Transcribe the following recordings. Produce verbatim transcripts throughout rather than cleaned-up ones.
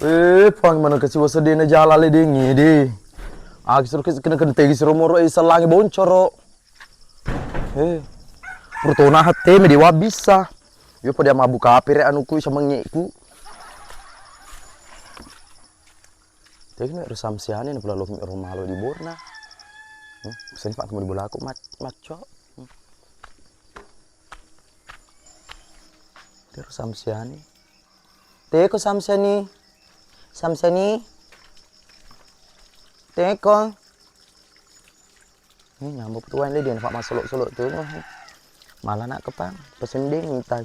Eh, Puang, mana kasi wasedena jala le dengi de. Aki suruh kena kentegi suruh moro, eh, selangi boncoro. Eh, purtona hatte me dewa bisa. Yo pada mabbuka apere anuku, isa mengeku. Tegi me ero Samsiani na pula lo me ero malo di borna. Hmm, seni pak kamu di bolaku mac-, macco. Hmm. Tero Samsiani. Teko Samsiani. Samsiani. Teko. Eh, nyambo tu wae le, de' nafak masolok-solok tu. Malah nak kepang, pesen de' minta.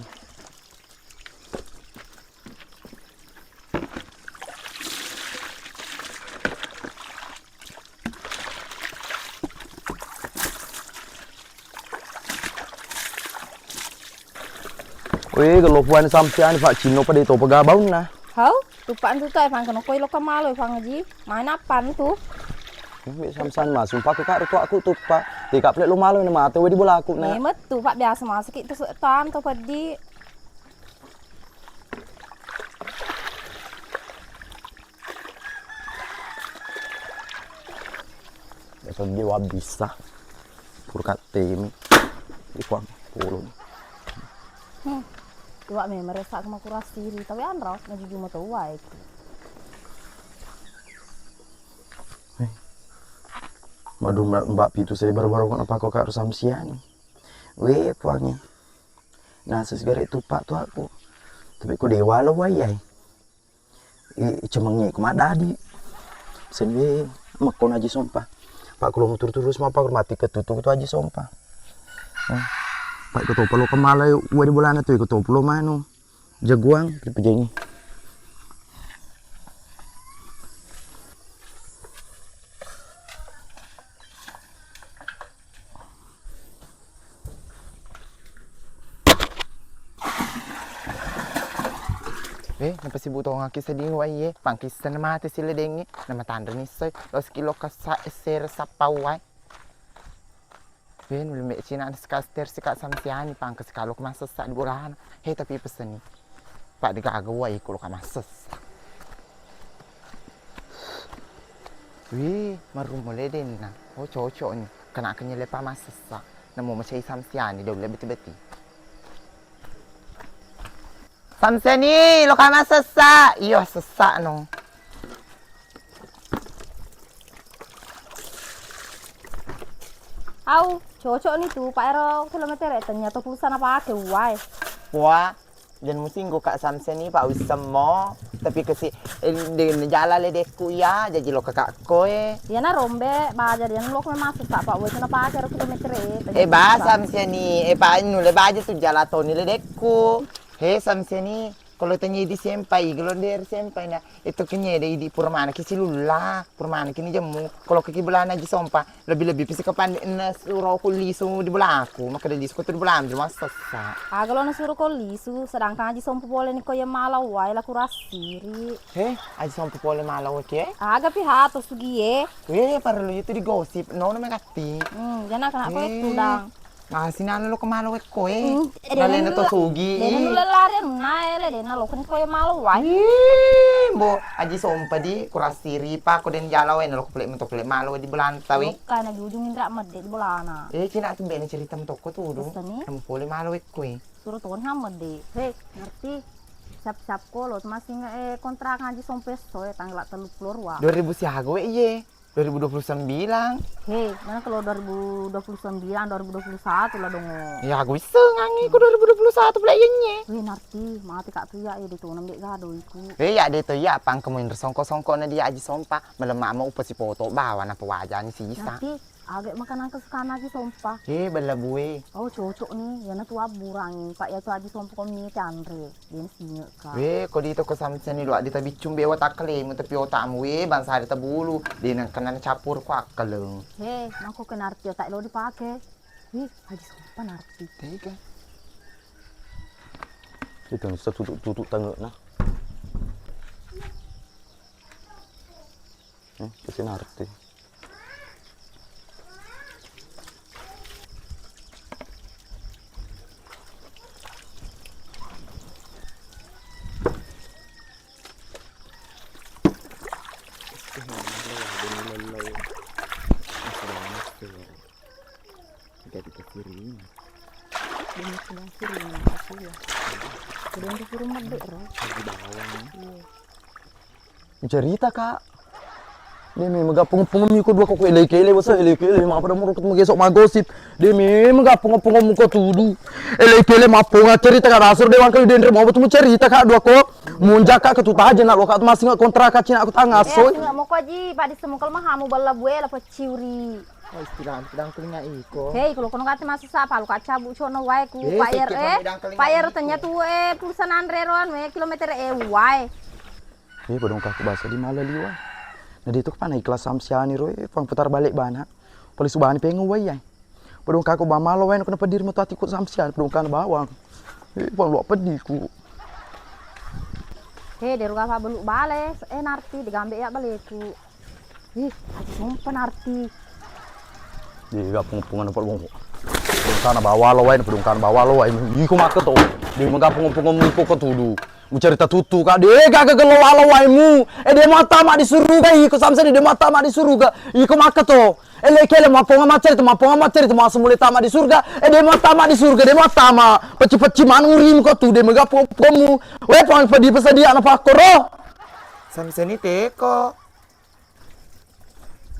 Weh, gelo puan Samsiani, Pak Cino pada itu pega baunna. Hau, tupak tu tak, Pak, kena koi lo kemalo, Pak Haji. Mana pan tu? Mbak Samsiani masuk, Pak, kak, tu aku tupak. Tiga plek lo malo, ini mate, weh, di bola aku, nak. Metu, Pak, biasa masuk itu tanto peddi. Biasa dia wabisa. Purkat temi. Ikuang pulung. Hmm. Iwak me meresa ke makurasiri, tapi anro, najuju moto uwai. Eh. Madu mbak, mbak pitu saya baru-baru kok napako kak Samsiani. Weh, puangi. Nah, sesigare tupak tu aku. Tapi ko dewa lo wayai. I, i cemengnge ku maddadi. Senwe, mekkona Aji Sompa. Pak, kulo muturu-turu semua, Pak, mati ketutu tu Aji Sompa. Hmm. Pak, iko topa lo kemala, uwa di bolana tu, iko topa lo manu. Jaguang, ripejengi. Eh, napasibu tongaki seding wai e, pangkisseng mate siledengngi, namatanreni issoi, loski lokka sa-, essere sappa wai. Eh, nulle me cina sika ster sika Samsiani, pangka sika lokka massessa di bolana. He, tapi peseni. Pak, degaga wai ko lokka massessa. Wih, marummo ledenna. Oh, cocok ni. Kena kenyele pa massessa. Namo macai Samsiani, dau le beti-beti. Samsiani, lokka massessa. Iyo, sessa no. Au, cocok ni tu, Pak, ero kilometer e, ternyata pulsa napake uwae. Wah, jan musinggo Kak Samsiani, Pak, wissemmo. Tapi kasi, eh, de-, jala ledekku iya, jaji lo kakak koe. Iyana rombe, baja dia lo kome masuk, Pak, Pak, wes napake ero kilometer e, eh, ba, Samsiani, eh, Pak, nulle baja tu jala toni ledekku. He, Samsiani, kalau tanya idi sempai, kalau der sempai na, itu kenyede idi pura manaki silulla, pura manaki ni jemmu. Kalau kaki belana Aji Sompa, lebih-lebih pisi kapan na suro ku lisu di belaku, maka de lisu ko tu di belaku, di rumah sessa. Ah, kalau na suro ko lisu, sedangkan Aji Sompa boleh ni ko yang malau wae laku rasiri. He, Aji Sompa boleh malau ke? Aga pi hato sugie. Weh, parlu itu digosip, no, no megati. Hmm, jana kena ko itu dang. Ah, sinana lo kemalo wekko e. Hmm, eh, nalena to sugi. Dena nulle lari anu nae le, dena lo kan koe malo wai. Ih, mbo, Aji Sompa di kurasiri pa ko den jala wae, nalo ko pele mento pele malo di belanta we. Lokka na jujung indra medde di bolana. Eh, cina tu bene cerita mentoko tu do. Pesan ni? Kamu pole malo wekko e. Suruh ton ham medde. Hei, ngerti? Siap-siap ko lo, masih nge, eh, kontrak ngaji Sompa esso e, tanggal tellu puluh dua. Dua ribu siaga we iye. Dua ribu dua puluh sembilan. He, mana kalau dua ribu dua puluh sembilan, dua ribu dua puluh satu lah dongo. Ya, aku iseng angi ku dua ribu dua puluh satu pula yenye. Weh, narti, mati kak tu ya, ya de tona mbek gado iku. Eh, ya de to ya, pang kemu inre songko-songko na dia Aji Sompa, melemak mau upa si poto bawa na pewajani sisa. Narti, agak makanan kesukaan Aji Sompa. Eh, bella bue. Oh, cocok nih, ya na tu aburang, Pak, ya tu Aji Sompa komi te anre. Dena singekka. Weh, ko di toko Samsiani dua, di tabiccung be watakkalemu, tapi otakmu, weh, bangsa ada tabulu. Dena kena campur ko akkaleng. He, mangko ke narti otak lo dipake. Wih, Aji Sompa narti. Tega. Itu bisa tutup-tutup tengok nah. Hmm, kasi narti. Udah disuruh medek, Ro. Iya. Cerita, Kak. Dia memang gappung-punggung miko dua koko elei kele, basa elei kele, ma pada murukut magesok magosip. Dia memang gappung-punggung muko tudu. Elei kele mapponga cerita, Kak, dasar dia wangkali denre mau betul cerita, Kak, dua ko. Munjak, Kak, ketuta aja nak lo, Kak, masih nggak kontra, Kak, cina aku tangan Eh, soy. Aku nggak mau kau ji, pada semua kalau mah kamu bela buela peciuri. Oh, istilah aku dangkling nggak iko. Hei, kalau kono kate masuk sapa, lu kacabu cok no wae ku Eh, Pak R, sikit eh, mami dangkling Pak R nggak tanya iko. Tuh, eh, pulsa nanre roan, eh, kilometer, eh, wae. Eh, padong kaku basa di mala liwa. Nah, dia tuh kepana ikhlas samsiani ro, eh, pang putar balik bana. Pali subani pengen wae, eh. Padong kaku ba mala wae, kena pedir metu atiku samsiani, padong kana bawang. Eh, pang lu pediku. Hei, deru gapa beluk bale, eh, Narti, digambe ya baleku. Ih, sumpah Narti. Di gapung-pungan apa lu? Pedungkana bawa lo wae, pedungkana bawa lo wae. Iko makka to. Di magapung-pungan muko ko tudu. Mucerita tuttu, Kak. De gaga gelo walo wae mu. Eh, de mata mak di suruga iko samsa de mata mak di suruga. Iko makka to. Ele kele mapponga macerita, mapponga macerita, masa mulai tama di surga. Eh, de mata mak di surga, de mata mak. Peci-peci manuri ko tu, de magapung-pungan mu. Weh, pang pedi pesadia na pakkoro. Samseni teko.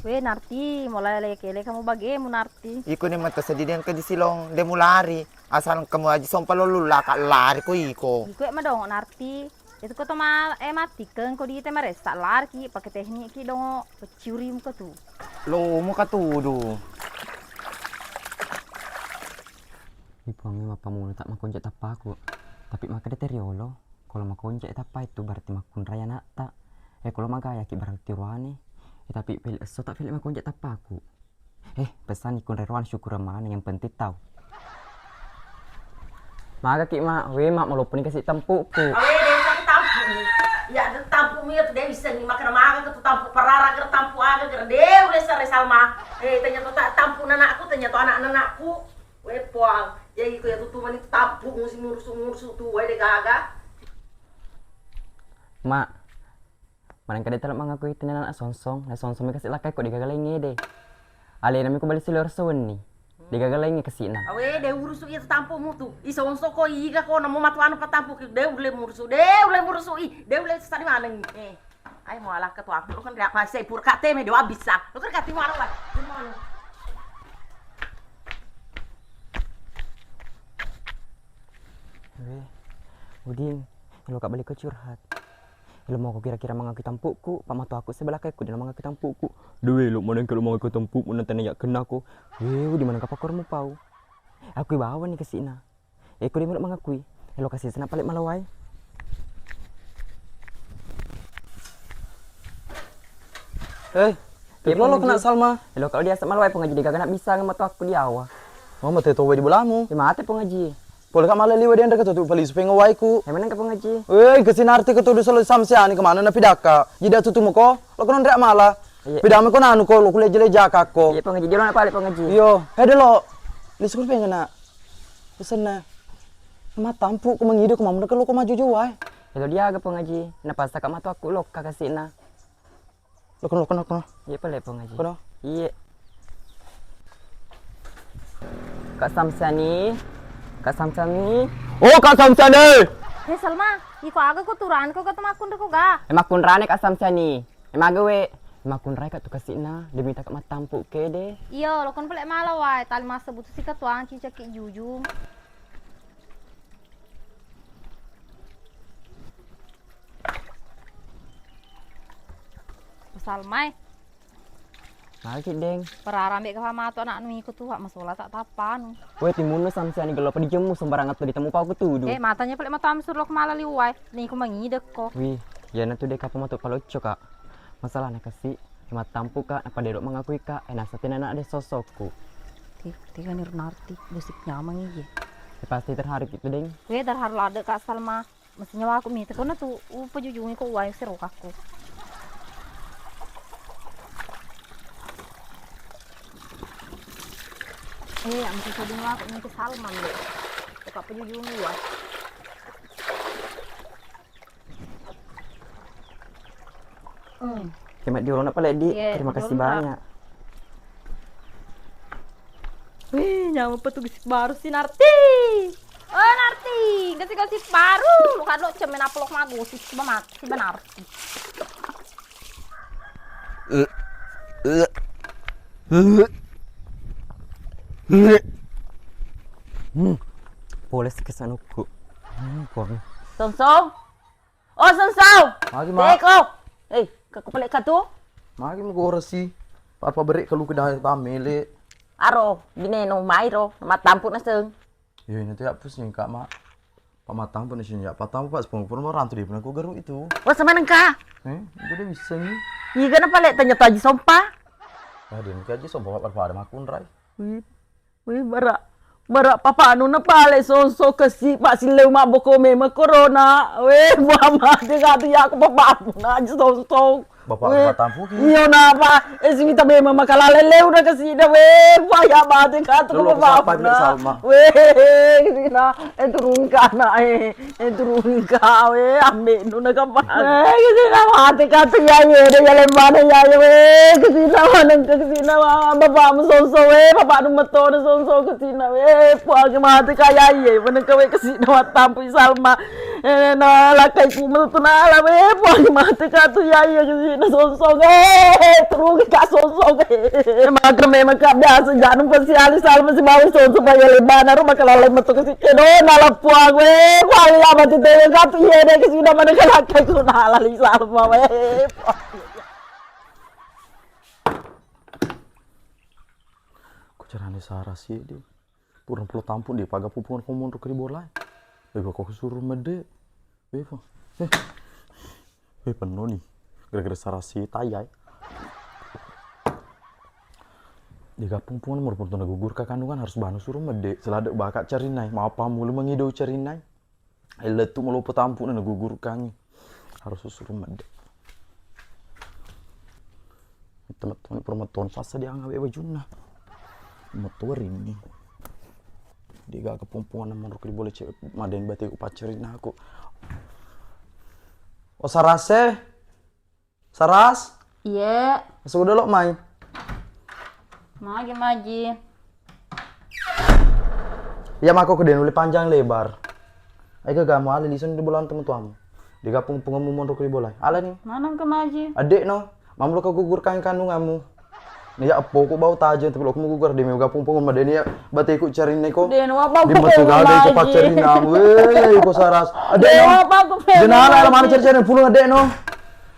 Weh, Narti, mulai lele-kele kamu bagemu, Narti. Iko ni mata sedih engka di silong, de mulari. Asal kamu aja sompa lolu laka lari ko iko. Iko e madongo, Narti. Itu ko to ma-, eh, mati keng ko di te maressa lari ki, pakai teknik ki dongo, peciuri muka tu. Lo muka tudu. Ipuang e mappammula tak makonjak tappaku. Tapi makkeda teriolo. Kolo makonjak tappa itu berarti makkunrai anakta. Eh, kolo magayaki berarti ruane. Eh, tapi pele esso tak pele makonjak tappaku. Eh, pesanni kunrai ruane syukur maneng yang penting tau. Magaki, Mak. Weh, Mak, malopponi kasi tampuku. Awe, de usah tampumu. Ya, de tampumu ya tu de wissengi makkeda maga ke tu tampu parara ke tampu aga ke de udah sare Salma. Eh, tanya tu tak tampu anakku, tanya tu anak-anakku. Weh, Puang, ya iko ya tutu mani tappu musi murusu-murusu tu wae de gaga. Mak, maneng kade tala mangakui tenena na songsong, na songsong mi kasi lakkai ko de gaga lainge de. Alena mi ko bali silor sewenni. De gaga lainge kasina. Awe, de urusu iya tampumu tu. I songsong ko iga ko namo matu anu patampu ki de ulle murusu, de ulle murusu i, de ulle sadi maneng. Eh. Ai, mualakka tu aku, lo kan ria pasai purka teme dua bisa. Lo kan kati muaro, wah. Weh, Udin, lo ka balik ke curhat. Lo mau kira-kira mangakui tampuku, pak matu aku sebelah kaiku dia mangakui tampuku. Dewe, lo mana kalau mangakui tampuku nanti nanya kena aku. Weh, Udin, mana kapakor mu pau? Aku bawa nih ke sini. Eko de melo mangakui. Elo kasi senna pale malawai. Eh, Elo kena Salma. Elo kalau dia malawai pengaji de gaga nak bisa ngematu aku di awa. Mama te towe di bolamu. Ya mate pengaji. Pole ka mala liwa dianre ketu pali supaya ngawaiku. Emang ke pengaji. Eh, kasi narti ketu duselo samsiani kemana na pidaka. Jida tutu moko. Lo kono ndre mala. Iya. Pidame ko nanu ko lo kuleja-leja kakko. Iya pengaji dia lo nak pale pengaji. Iyo, hede lo. Lisu pengen nak. Pesenna. Matampu ko mangido ko mamuna ko lo ko maju jua. Elo dia aga pengaji. Napasa ka matu aku lo kakasina. Lo kono, lo kono, lo kono. Iya pale pengaji. Kono. Iya. Kak Samsani. Kak Samsani. Oh, Kak Samsani. Hei Salma, iko aga ko turan ko ketemu aku ndeko ga? Emang kunrane Kak Samsani. Emaga we, makkunrai ka tu kasi'na, de mita ka mattampu kede. Iyo, lokon pale mala wae, tali masa butu sika tuang cicaki jujung. Salmai. Magi deng. Pararambe ka pamatu anaknu iko tuha masola tak tapanu. We timunna samsiani gelo pa dijemmu sembarangan tu ditemu pau ketudu. Eh, matanya pale matamu surlok mala liwai. Ni ku mangidekko. Wih, iyana tu de kapa matu palocco ka. Masalahna kasi, mattampuka, napadedo mangakuika, e nasatena na de sosokku. Ti-, tiga ni Runarti, gosip nyameng iye. Ya, pasti terharu gitu, Deng. We terharu lade Kak Salma. Mesti nyawaku mi, tekona tu, upajujungi ko uwai sirokakku. Eh, am sesoding aku mi ke Salma mi. Kak pajujungi uwai. Hmm. Hemat diolona pale, Di. Iya, terima kasih banyak. Wih, nyawa petugas baru si Narti. Oh, Narti, Kasi-kasi baru lu kado cemen apa lo mago si benar si benar. Hmm. Poles ke sanukku. Hmm, Puang. Songso. Oh, Songso. Magi, Ma? Teko. Eh, ke kepelek katu? Magi mugorasi. Apa berek kalu ke dah tamele. Aro, bineno mairo, matampu naseng. Yo, ini tuh ya pusing, Kak, Mak. Pak Matang pun sini ya, Pak Tang, Pak Sepuluh pun orang tuh dia pernah ku garu itu. Wah, sama nengka. Eh, jadi bisa nih. Iya, kenapa lek tanya taji sompa? Ada nih kaji sompa Pak pada makun rai. Wih, wih, bara, bara papa anu na pale Songso kesi Pak Sileu maboko memang corona. Weh, mama dia kata ya aku papa aku na aja Songso. Bapak Weh, batampuki. Iyo napa? Eh, si mita memang makalaleleu na kasida, weh, paya mate katu. Dulu aku sapa, Salma. Weh, kasina, eh, turun ka anak, eh, eh, turun ka, weh, ambil nu na kapan. Weh, kasina mate katu, ya, ye, de, ya, lembana, ya, ye, weh, kasina maneng, kasina, bapakmu Songso, weh, bapakmu metona Songso, kasina, weh, puang mate kaya, ye, maneng ka, weh, kasina, matampui Salma. Eh, na lakkai ku metu nala, weh, puang mate katu ya, iya, kasi na Songso, eh, turungi ka Songso, eh, mager memang ka biasa, jangan pesiali Salma si bawa Songso, paya lebana, rumah kalau lain metu kasi, kedo, nala puang, weh, puang ya, mati tega katu, iya, deh, kasi na mana ka lakkai ku nala li Salma, weh, puang. Ku carane Sarah sih, dia. Pura pulo tampung di paga pupung ko monro ke di bola. Beba ko suruh mede. Beba. Eh. Eh, penno ni. Gara-gara Sarah si tayai. Di kampung pun merupakan tuna gugur ka kandungan harus banu suruh mede. Selada baka carinai. Mau apa mulu mengidau carinai. Lettu malopo tampuna nagugurkangngi. Harus suruh medde. Temettuani permettuan passa diangawe bajunna. Mettuarinni. Digaga pumpungan monro di bola cewek maden bateku paccarinna aku. O Sarase. Saras? Iye. Masuk dulu mai. Magi, magi. Iya mako kedai nuli panjang lebar. Ayo ke kamu ale lisun di bola temu tuamu. Di kapung pungamu monro ke di bola. Ala ni. Mana ke maji? Adek no. Mamu lo ke gugur kan kandunganmu. Ni ya apo ku bau tajeng tapi lo kamu gugur di mega pung pungamu adek ni ya bateku cari neko. Deno apa di metu gal deh ko pacarina. Weh, ko Saras. Adek no. Apa aku pengen? Denala mana cari-cari pulung adek no.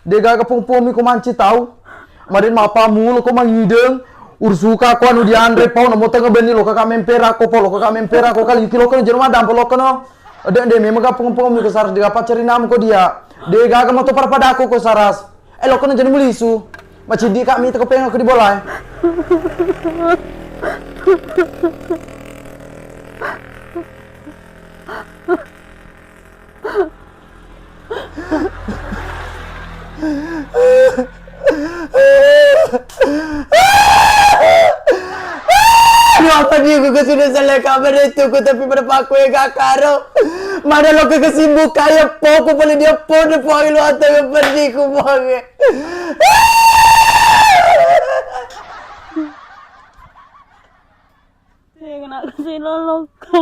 Degaga pong-pong mi ko manci tau. Maden mappammula ko mangideng. Ursuka ko anu dianre pau namo tengnga benni lokka ka mempera ko po lokka ka mempera ko kali ki lokka jero madampa lokka no. De de memang ga pong-pong mi ko Saras dega paccarinamu ko dia. Degaga mato pada-padako ko Saras. Eh lokka no jero mulisu. Maciddi ka mi teko penga ko di bolae. Apa di ku kesini seleka beretu ku tapi berpaku ega karo. Mana lo ke kesibukan ya po ku boleh dia po de po lo atau yang pergi ku po. Kena kasi loloka.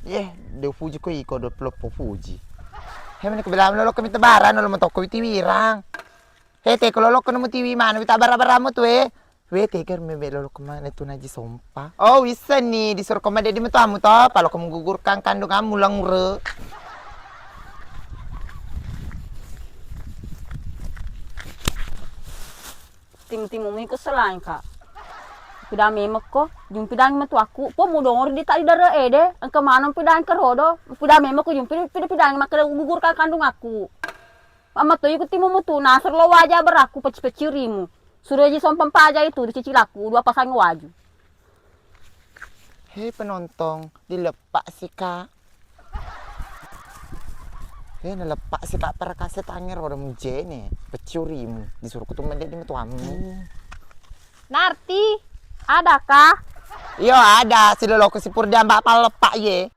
Ye, de upuji ko iko do peloppo puji. He meni ko bela loloka mita bara no lo matokko witi wirang. He te ko loloka no mutiwi mana wita bara-baramu tu e. We teger mebe lolo kemana tu naji sompa. Oh, wisseni disuruh koma dedi metuamu to, palo kamu gugurkan kandunganmu langure. Timu-timu mi kesalahan ka. Pidang memekko, jumpidangi metuaku, po mudongor di tadi dare ede, engka maneng pidang kerodo, pidang memekko jumpi pidang pidang makkeda gugurkan kandunganku. Mamma toi ku timu mutu nasar lo waja beraku peci-peci rimu. Suruh ji sompang paja itu dicicilaku dua pasang waju. Hei penonton, dileppa si kak. Hei naleppa si kak para kase tanger orang mujene peci rimu disuruh kutu mende di metuamu. Narti, adakah? Iyo ada, siloloko sipur diambak paleppa ye.